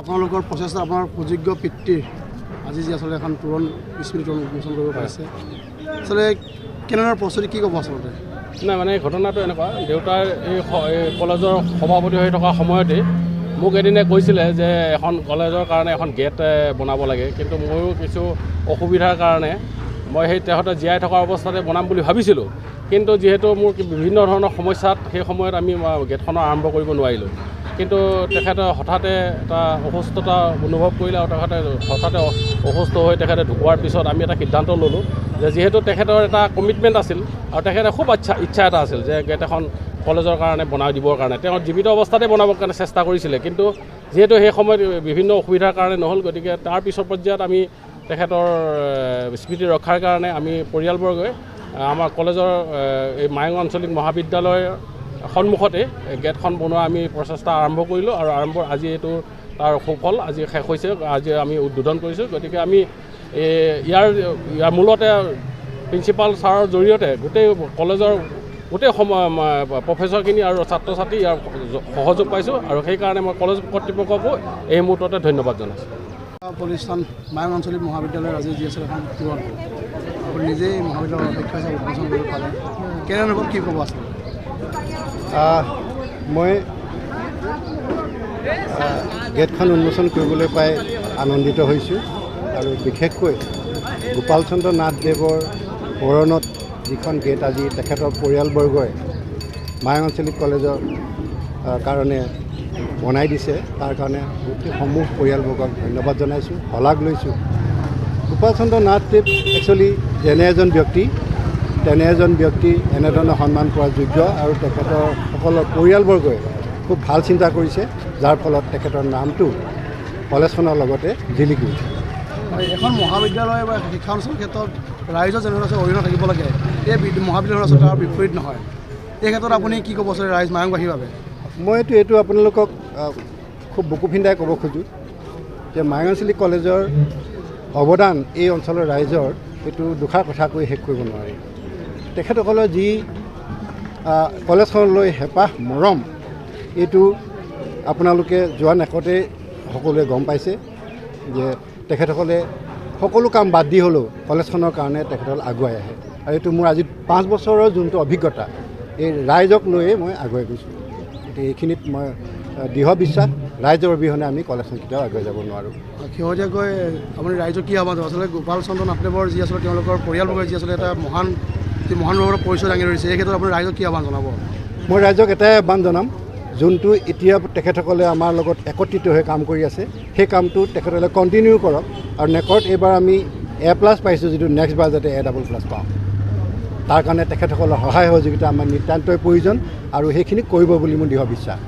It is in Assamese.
আপোনালোকৰ প্ৰচেষ্টা, আপোনাৰ সুযোগ্য পিতৃৰ আজি যি আচলতে এখন তোৰণ, স্মৃতি তোৰণ উন্মোচন কৰিব পাৰিছে, আচলতে কেনেধৰণৰ প্ৰস্তুতি, কি ক'ব আচলতে? নাই, মানে ঘটনাটো এনেকুৱা, দেউতাৰ এই কলেজৰ সভাপতি হৈ থকা সময়তেই মোক এদিনে কৈছিলে যে এখন কলেজৰ কাৰণে এখন গেট বনাব লাগে। কিন্তু ময়ো কিছু অসুবিধাৰ কাৰণে মই সেই তেখেতে জীয়াই থকা অৱস্থাতে বনাম বুলি ভাবিছিলোঁ, কিন্তু যিহেতু মোৰ বিভিন্ন ধৰণৰ সমস্যাত সেই সময়ত আমি গেটখনৰ আৰম্ভ কৰিব নোৱাৰিলোঁ। কিন্তু তেখেতে হঠাতে এটা অসুস্থতা অনুভৱ কৰিলে আৰু তেখেতে হঠাতে অসুস্থ হৈ তেখেতে ঢুকোৱাৰ পিছত আমি এটা সিদ্ধান্ত ল'লোঁ যে যিহেতু তেখেতৰ এটা কমিটমেণ্ট আছিল আৰু তেখেতে খুব ইচ্ছা এটা আছিল যে গেট এখন কলেজৰ কাৰণে বনাই দিবৰ কাৰণে, তেওঁ জীৱিত অৱস্থাতে বনাবৰ কাৰণে চেষ্টা কৰিছিলে, কিন্তু যিহেতু সেই সময়ত বিভিন্ন অসুবিধাৰ কাৰণে নহ'ল। গতিকে তাৰ পিছৰ পৰ্যায়ত আমি তেখেতৰ স্মৃতি ৰক্ষাৰ কাৰণে আমি পৰিয়ালবৰ্গই আমাৰ কলেজৰ এই মায়ং আঞ্চলিক মহাবিদ্যালয়ৰ সন্মুখতে গেটখন বনোৱা আমি প্ৰচেষ্টা আৰম্ভ কৰিলোঁ আৰু আৰম্ভ আজি এইটো তাৰ সুফল আজি শেষ হৈছে, আজি আমি উদ্বোধন কৰিছোঁ। গতিকে আমি ইয়াৰ মূলতে প্ৰিন্সিপাল ছাৰৰ জৰিয়তে গোটেই কলেজৰ গোটেই সময় প্ৰফেচৰখিনি আৰু ছাত্ৰ ছাত্ৰী ইয়াৰ সহযোগ পাইছোঁ আৰু সেইকাৰণে মই কলেজ কৰ্তৃপক্ষকো এই মুহূৰ্ততে ধন্যবাদ জনাইছোঁ। প্ৰতিষ্ঠান মায়ং আঞ্চলিক মহাবিদ্যালয়ৰ আজি যি আছে এখন তোৰণ, আপুনি নিজেই মহাবিদ্যালয়ৰ অধ্যক্ষ হিচাপে উন্মোচন কৰিব পাৰে, কেনে অনুভৱ, কি ক'ব আচলতে? মই গেটখন উন্মোচন কৰিবলৈ পাই আনন্দিত হৈছোঁ আৰু বিশেষকৈ গোপাল চন্দ্ৰ নাথদেৱৰ সোঁৱৰণত যিখন গেট আজি তেখেতৰ পৰিয়ালবৰ্গই মায়ং আঞ্চলিক কলেজৰ কাৰণে বনাই দিছে, তাৰ কাৰণে গোটেই সমূহ পৰিয়ালবৰ্গক ধন্যবাদ জনাইছোঁ, শলাগ লৈছোঁ। গোপাল চন্দ্ৰ নাথদেৱ একচুৱেলি যেনে এজন ব্যক্তি, তেনে এজন ব্যক্তি এনেধৰণৰ সন্মান পোৱাৰ যোগ্য আৰু তেখেতৰ সকলৰ পৰিয়ালবৰ্গই খুব ভাল চিন্তা কৰিছে, যাৰ ফলত তেখেতৰ নামটো কলেজখনৰ লগতে জিলিকি উঠে। এখন মহাবিদ্যালয় বা শিক্ষা অনুষ্ঠানৰ ক্ষেত্ৰত ৰাইজৰ যেনেধৰণে আছে অৰিহণা থাকিব লাগে, এই মহাবিদ্যালয়ৰ আচলতে তাৰ বিপৰীত নহয়। এই ক্ষেত্ৰত আপুনি কি ক'ব আচলতে ৰাইজ মায়ংবাসীৰ বাবে? মইতো এইটো আপোনালোকক খুব বুকু ফিন্দাই ক'ব খোজোঁ যে মায়ং আঞ্চলিক কলেজৰ অৱদান এই অঞ্চলৰ ৰাইজৰ এইটো দুষাৰ কথা কৈ শেষ কৰিব নোৱাৰি। তেখেতসকলৰ যি কলেজখনলৈ হেঁপাহ মৰম, এইটো আপোনালোকে যোৱা নেকতে সকলোৱে গম পাইছে যে তেখেতসকলে সকলো কাম বাদ দি হ'লেও কলেজখনৰ কাৰণে তেখেতসকল আগুৱাই আহে আৰু এইটো মোৰ আজি 5 বছৰৰ যোনটো অভিজ্ঞতা, এই ৰাইজক লৈয়ে মই আগুৱাই গৈছোঁ। গতিকে এইখিনিত মই দৃঢ় বিশ্বাস, ৰাইজৰ অবিহনে আমি কলেজখন কেতিয়াও আগুৱাই যাব নোৱাৰোঁ। শেহতীয়াকৈ আপুনি ৰাইজক কি আহ্বান জনাব? আচলতে গোপাল চন্দ্ৰ নাথদেৱৰ যি আচলতে তেওঁলোকৰ পৰিয়ালবৰ্গই যি আচলতে এটা মহান যি মহানুভৱৰ পৰিচয় দাঙি ধৰিছে, এই ক্ষেত্ৰত আপুনি ৰাইজক কি আহ্বান জনাব? মই ৰাইজক এটাই আহ্বান জনাম, যোনটো এতিয়া তেখেতসকলে আমাৰ লগত একত্ৰিত হৈ কাম কৰি আছে, সেই কামটো তেখেতসকলে কণ্টিনিউ কৰক আৰু নেকত এইবাৰ আমি এ+ পাইছোঁ, যিটো নেক্সট বাৰ যাতে এ++ পাওঁ, তাৰ কাৰণে তেখেতসকলৰ সহায় সহযোগিতা আমাৰ নিতান্তই প্ৰয়োজন আৰু সেইখিনি কৰিব বুলি মোৰ দৃঢ় বিশ্বাস।